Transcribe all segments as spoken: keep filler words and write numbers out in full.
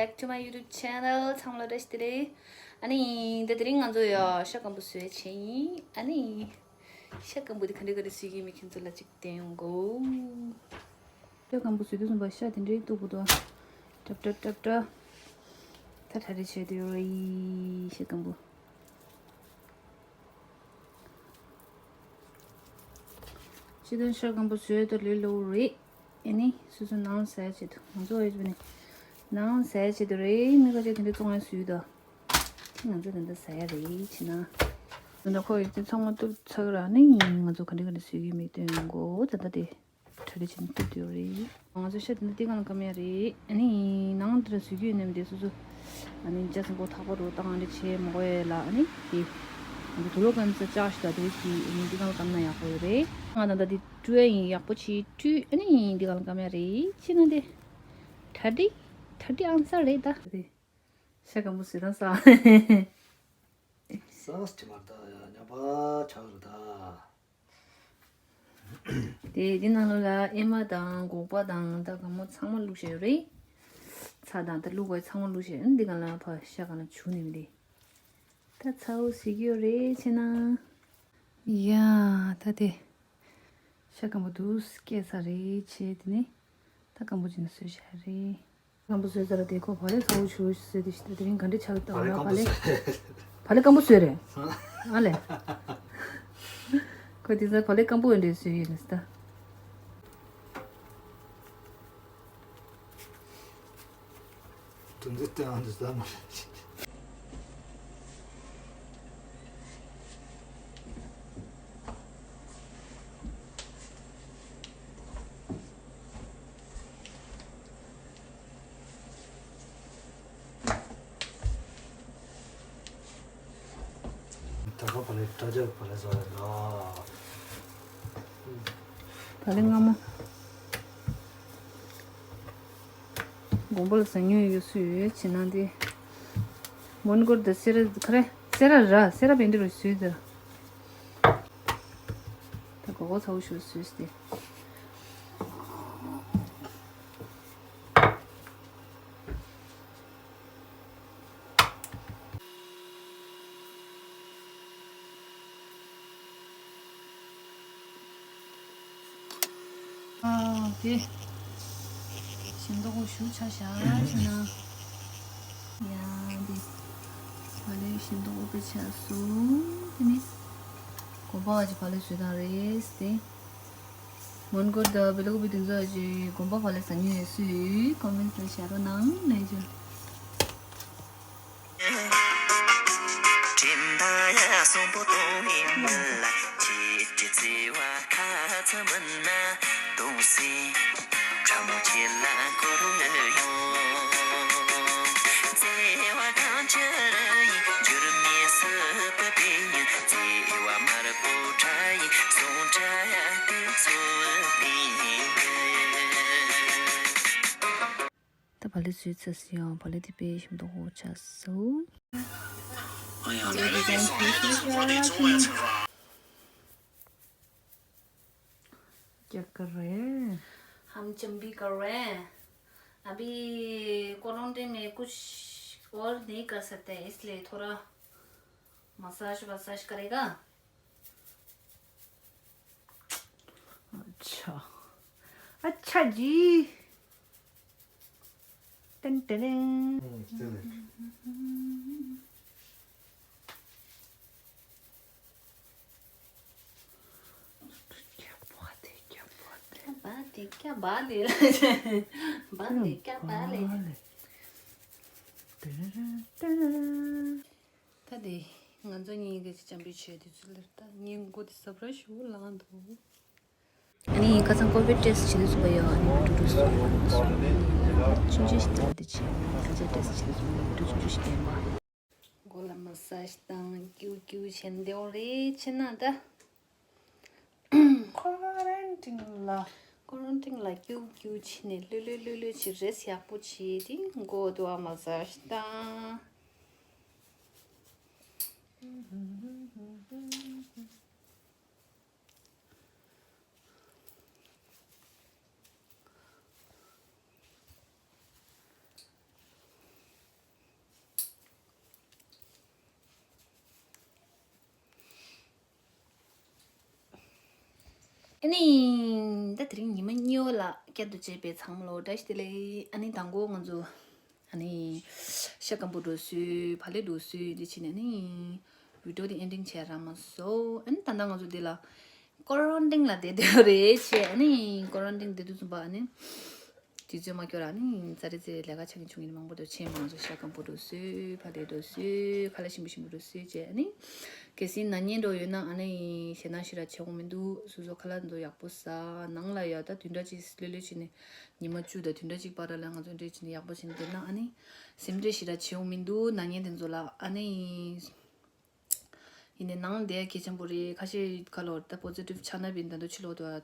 Back to my YouTube channel. ཚང་མ་ལ་བཀྲ་ཤིས་བདེ་ལེགས། ཨ་ནི་ད་དེ་རིང་ང་ཚོ་ཡ་ཤ་སྐམ་པོ་བཟོས་བྱས་ཡིན། ཨ་ནི་ཤ་སྐམ་པོ་དེ་ག་འདྲ་ག་འདྲ་བཟོས་ཀྱི་མིན་ཁྱེད་ཚོ་ལ་ཅིག་སྟོན་ཡོང་གོ། ཤ་སྐམ་པོ་བཟོས་དུས་ཙམ་པ་ཤ་དེ་འདྲའི་སྡུག་པོ་འདུག་ཀྲབ་ཀྲབ་ཀྲབ་ཀྲབ། ད་གྲ་སྒྲིག་བྱས་དུས་ཡོད་རེད་ཤ་སྐམ་པོ། སྤྱིར་བཏང་ཤ་སྐམ་པོ་བཟོས་ད་ལོས་སླ་པོ་རེད། ཨེ་ནི་སོ་སོ་ནང་ཟ་ཡ་ཆེད་དུ་ང་ཚོ་ཨེ་ནི་ནང་ཟ་ཡ་ཆེད་དུ་རེད། མི་ཁ་ཤས་དེ་འདྲ་བཙོང་ཡ་བཟོས་ད། ང་ཚོ་ད་ལྟ་ཟ་ཡ་རེད་བྱས་ན། ད་ལྟ་ཁོ་ཡི་དེ་ཚང་མ་གཏུབ་ཚར་ར་ནི་ང་ཚོ་ག་འདྲ་ག་འདྲ་བཟོས་ཀྱི་མིན་སྟོན་ཡོང་གོ། ད་ལྟ་དེ་གྲ་སྒྲིག་བྱས་ནས་གཏུབ་དུས་རེད། ང་ཚོ་ཤ་དེ་འདྲ་དེ་གང་ལ་སྐམ་ཡ་རེད། ཨ་ནི་ནང་དེ་འདྲ་བཟོས་ཀྱི་ཡོད་ནམ་དེ་སོ་སོ་ཨ་ནི་ཅ་སང་གོ་ཐག་པ་རུ་བཏང་འདྲ་བྱས་མ་དགོས་ཡ་ལ། ཨ་ནི་དེ་ང་ཚོ་དུག་ལོག་སྐམ་ས་ལྕགས་ཤིག་ད་དེ་གི་ཨ་ནི་དེ་གང་ལ་སྐམ་ན་ཡག་པོ་ཡོད་རེད། ང་ད་ལྟ་དེ་བཀྲུ་ཡ་ཡིན། ཡག་པོ་བྱས་བཀྲུས། ཨ་ནི་དེ་གང་ལ་སྐམ་ཡ་རེད། བྱས་ན་དེ་གྲ་སྒྲིག་གྲ་སྒྲིག་ཨང་གསར་རེད་ད། དེ་ཤ་སྐམ་པོ་བཟོས་དང་ས། ས་སྐྱི་མར་ད་ཡ་ཉམས་པ་ཆགས་རེད་ད། དེ་འདི་ནང་ལོགས་ལ་ཨེ་མ་དང་སྒོག་པ་དང་ད་ག་མོ་ཚང་མ་བླུགས་བཞག་ཡོད་རེད། ཚྭ་དང་ད་བླུགས་པའི་ཚང་མ་བླུགས་བཞག་འདི་ག་ལ་ཕ་ཤ་ག་ལ་བྱུག་ནས་མི་འདི། ད་ཚ་བོ་ཟེར་གྱི་ཡོད་རེད་བྱས་ན། ཡ་ད་དེ་ཤ་སྐམ་པོ་འདུག་སྐྱེས་ཚར་རེད་བྱས། དེ་ནས་ད་སྐམ་པོ་བྱས་ནས་བཟོས་བཞག་རེད། སྐམ་པོ་བཟོས་ཚར་དེ་ཁོ་བག་ལེབ་ཚ་བོ་ཞིག་བཟོས་དེ་ཤི་ད་དེ་རིང་ག་འདྲ་ཆགས་ད་བག་ལེབ་སྐམ་པོ་བག་ལེབ་བཟོས། བག་ལེབ་སྐམ་པོ་བཟོས་རེད། ཨ་ལས། ཁོ་དེ་ཚ་བག་ལེབ་སྐམ་པོ་འདྲ་བཟོས་ཡོད་ནས་ད། དུ་འདི་སྟེང་འདི་ཟ་མ་རེད། ད་ག་བག་ལེབ་དྲ་རྒྱ་བག་ལེབ་བཟོ་ཡ་ད། བག་ལེབ་སྔ་མོ་དགོན་པ་ལ་ཟ་མྱོང་ཡོད་སུ་ཡོད་བྱས་ན་དེ། མོན་གྷོར་དུ་སེ་ར་ག་རེ་སེ་ར་ར་སེ་ར་བན་དེ་རུ་བཟོས་ད། ད་གོ་གོ་ཚ་བོ་ཞིག་བཟོས་ཏེ། ཨ་དེ་ཞིམ་མདོག་པོ་ཞིག་ཆགས་ཤག་བྱས་ན། ཡ་དེ་བག་ལེབ་ཞིམ་མདོག་པོ་དཔེ་ཆགས་སོང་། དེ་ནི་གོ་པ་བ་ཅིག་བག་ལེབ་བཟོས་སྟངས་རེད་དེ། མོན་གྷོ་དང་བེ་ལ་ཀུ་པི་དེ་ཚོ་ཅིག་དགོན་པ་བག་ལེབ་ཟ་མྱོང་ཡོད་སུ་ཡོད་ཀོ་མེན་ཊི་ལ་བཞག་རོགས་གནང་ལན་ཅིག་དྲིན་དང་ཡ་སོང་པོ་གཏོང་ཡིན་མིན་ལ་ཅི་ཅི་བརྩི་བ་ཁ་ཚ་མིན་ན་གཏོང་སྲིད། ཕྲ་མོ་ཁྱེད་ལ་འཁོར་ཡོང་། བརྩེ་བ་གང་ཆེ་རུ་ཡིན་འགྱུར་མེད་སྲིད་པ་དེ་ཉིད་བརྩེ་བ་དམར་པོ་ཁྲ་ཡིན་ཟུང་ཁྲ་ཡ་དེ་ཚོ་དེ་ཡིན། ད་བག་ལེབ་བཟོས་ཚར་སོང་། བག་ལེབ་དེ་དཔེ་ཞིམ་མདོག་པོ་ཆགས་སོང་། क्या कर रहे हैं? हम चम्बी कर रहे हैं। अभी क्वारंटाइन में कुछ और नहीं कर सकते, इसलिए थोड़ा मसाज वसाज करेगा। अच्छा, अच्छा जी। Ton ton. हम्म, चले। क्या बात है, क्या बात है। क्या बात है, क्या बात है। बात है, क्या बात है। टन टन। ད་དེ་ང་ཚོ་གཉིས་ཀྱི་ཅམ་པའི་ཆེད་དུ་ཚུལ་ལེར་ད་ངའི་མགོ་དེ་ཟབ་ར་ཞུ་ལངས་འདུག་ཨ་ནི་ཁ་སང་ཀོ་བིད་ཊེ་སི་ཊི་བྱེད་དུས་སུ་བ་ཡོད། ཨ་ནི་ཀྲུ་ཀྲུ་སུ་ཆུང་ཆུང་ཞིག་བཏང་དེ་བྱས་ཁ་སང་ཊེ་སི་ཊི་བྱེད་དུས་སུ་ཀྲུ་ཀྲུ་ཆུང་ཆུང་ཞིག་བསྟན་པ། མགོ་ལ་མ་སཱ་ཇི་བཏང་ཀྱུ་ཀྱུ་བྱས་འདེའོ་རེད་ཕྱིན་ན་ད། ཀོ་རན་ཊིན་ལ། ཀོ་རན་ཊིན་ལ་ཀྱུ་ཀྱུ་བྱས་ནས་ལྷོད་ལྷོད་ལྷོད་ལྷོད་བྱས་རེས་ཡག་པོ་བྱས་ཏེ་མགོ་དུ་བ་མ་སཱ་ཇི་བཏང་། ཨ་ནི་ད་དེ་རིང་ཉི་མ་གཉིས་པ་ལ་བསྐྱར་དུ་མཇལ་བའི་ཚང་མ་ལོ་བཀྲ་ཤིས་བདེ་ལེགས། ཨ་ནི་དང་པོ་ང་ཚོ་ཨ་ནི་ཤ་སྐམ་པོ་འགྲོ་སྲོལ། བག་ལེབ་འགྲོ་སྲོལ་འདི་བྱས་ནས་ཨ་ནི་བི་ཌིའོ་འདི་ཨེན་ཌིང་བྱས་རག་མ་སོང་། ཨ་ནི་ད་ལྟ་ང་ཚོ་འདི་ལ་ཀོ་རན་ཊིན་ལ་བསྡད་བསྡད་རེད་བྱས། ཨ་ནི་ཀོ་རན་ཊིན་བསྡད་དུས་ཙམ་པ་ཨ་ནི་དུས་ཚོད་མ་འཁྱོལ་ར་ཨ་ནི་ཙ་རེ་ཙེ་རེ་ལས་ཀ་ཆགས་མཁན་བྱུང་མཁན་མང་པོ་འདུག་བྱས། མང་ཚོ་ཤ་སྐམ་པོ་འགྲོ་སྲོལ། བག་ལེབ་འགྲོ་སྲོལ། ཁ་ལག་ཞིམ་པོ་ཞིམ་པོ་འགྲོ་སྲོལ་བྱས། ཨ་ནི་གལ་སྲིད་ན་ཉེན་འགྲོ་ཡོད་ན་ཨ་ནི་ཞེད་སྣང་ཞེ་དྲག་བྱེད་དགོས་མི་འདུག་སོ་སོ་ཁ་ལག་ཚོ་ཡག་པོ་ཟ། ནང་ལ་ཡ་ད་བདུན་ཕྲག་གཅིག་ལྷོད་ལྷོད་བྱས་ནས་ཉི་མ་བཅུ་དང་བདུན་ཕྲག་གཅིག་བར་ལ་ང་ཚོ་འདྲེ་བྱས་ནས་ཡག་པོ་བྱས་ནས་བསྡད་ན་ཨ་ནི་སེམས་ཁྲལ་ཞེ་དྲག་བྱེད་དགོས་མི་འདུག་ན་ཉེན་དེ་ཚོ་ལ། ཨ་ནི་ཡིན་ནའི་ནང་བསྡད་གལ་ཆེན་པོ་རེད། ཁ་ཤས་ཁ་ལོ་ད་པོ་ཟི་ཊིབ་ཆགས་ན་བིན་ད་དུ་ཕྱི་ལོགས་དུ་རྒྱུག་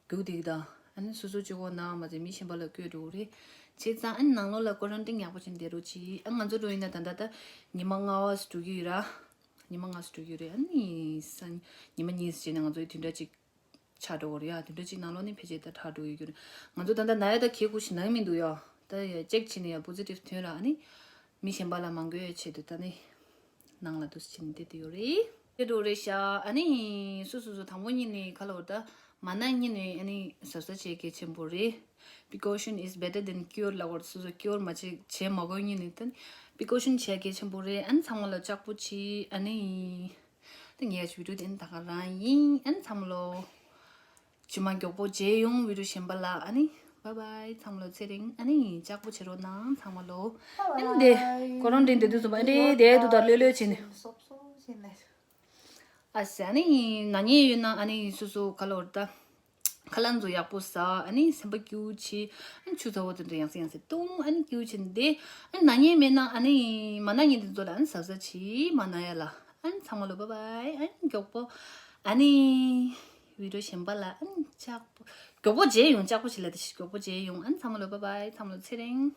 བསྡད་ཀྱི་ད། ཨ་ནི་སོ་སོ་གཅིག་པོ་ན་མ་ཚད་མི་གཞན་པ་ལ་བསྐྱོད་འགྲོ་གི་རེད། བྱས་ཙང་ཨ་ནི་ནང་ལོགས་ལ་ཀོ་རན་ཊིན་ཡག་པོ་བྱས་ནས་བསྡད་རོགས་གྱིས། ཨ་ང་ཚོ་འགྲོ་ཡིན་ན་ད་ལྟ་ད་ཉི་མ་ལྔ་པ་འགྲོ་གི་ཡོད་ར། ཉི་མ་ལྔ་འགྲོ་གི་ཡོད་རེད། ཨ་ནི་སང་ཉི་མ་གཉིས་བྱས་ནས་ང་ཚོའི་བདུན་ཕྲག་གཅིག་ཆགས་འགྲོ་གི་རེད་ཡ། བདུན་ཕྲག་གཅིག་ནང་ལོགས་ནས་ཕལ་ཆེར་ད་དྲག་འགྲོ་ཡོད་རྒྱུ་རེད། ང་ཚོ་ད་ལྟ་ན་ཡ་ད་གལ་ཁུ་ཞིག་ན་གི་མི་འདུག་ཡ། ད་ཡ་ཅེག་བྱས་ནས་ཡ་པོ་ཟི་ཊིབ་ཐོན་ར། ཨ་ནི་མི་གཞན་པ་ལ་མ་འགོས་ཡ་ཆེད་དུ་ད་ནི་ནང་ལ་འདུག་སེ་བྱས་ནས་བསྡད་དེ་ཡོད་རེད། དེ་འགྲོ་རེད་ཤག་ཨ་ནི་སོ་སོ་སོ་དང་པོ་ཉིད་ནས་ག་ལ་བར་ད་མ་ན་ཉིད་ནས་ཨ་ནི་གཟབ་གཟབ་བྱེད་གལ་ཆེན་པོ་རེད། Precaution is better than cure ལབ་པར། སོ་སོ་ཀིའོར་མ་བྱེད་བྱེད་མ་དགོས་ཉིད་ནས་ད་ནི་པི་ཀོ་ཤན་བྱེད་གལ་ཆེན་པོ་རེད། ཨ་ནི་ཚང་མ་ལ་ལྕགས་པོ་བྱེད། ཨ་ནི། ད་ངའི་བི་ཌིའོ་དེ་ད་ག་རང་ཡིན། ཨ་ནི་ཚང་མ་ལོ། ཇི་མ་མགྱོགས་པོ་མཇལ་ཡོང་། བི་ཌིའོ་གཞན་པ་ལ། ཨ་ནི་བྷའི་བྷའི། ཚང་མ་ལོ་ཚེ་རིང་། ཨ་ནི་ལྕགས་པོ་བྱེད་རོགས་གནང་ཚང་མ་ལོ། ཨ་ནི་དེ་ཀོ་རན་ཊིན་དེ་དུས་སུ་མ་འདྲེ་དེ་དུ་ད་ལོས་ལོས་བྱས་ནས། སོབ་སོབ་བྱས་ནས། ཨ་ཟེ། ཨ་ནི་ན་ཉེན་ཡོད་ན་ཨ་ནི་སོ་སོ་ག་ལ་བར་ད་ཁ་ལག་ཚོ་ཡག་པོ་ཟ། ཨ་ནི་སེམས་པ་སྐྱིད་པོ་བྱེད། ཨ་ནི་ཆུ་ཚ་བོ་དེ་ཚོ་ཡང་སེ་ཡང་སེ་བཏུང་། ཨ་ནི་སྐྱིད་པོ་བྱེད་ནས་བསྡད། ཨ་ནི་ན་ཉེན་མེད་ན་ཨ་ནི་མ་ན་ཉེན་དེ་ཚོ་ལ་ཨ་ནི་གཟབ་གཟབ་བྱེད། མ་ན་ཡ་ལ། ཨ་ནི་ཚང་མ་ལོ་བྷའི་བྷའི། ཨ་ནི་མགྱོགས་པོ། ཨ་ནི་བི་ཌིའོ་གཞན་པ་ལ་ཨ་ནི་ལྕགས་པོ། མགྱོགས་པོ་མཇལ་ཡོང་། ལྕགས་པོ་བྱེད་ལ་དེ་ཞིག་མགྱོགས་པོ་མཇལ་ཡོང་། ཨ་ནི་ཚང་མ་ལོ་བྷའི་བྷའི། ཚང་མ་ལོ་ཚེ་རིང་།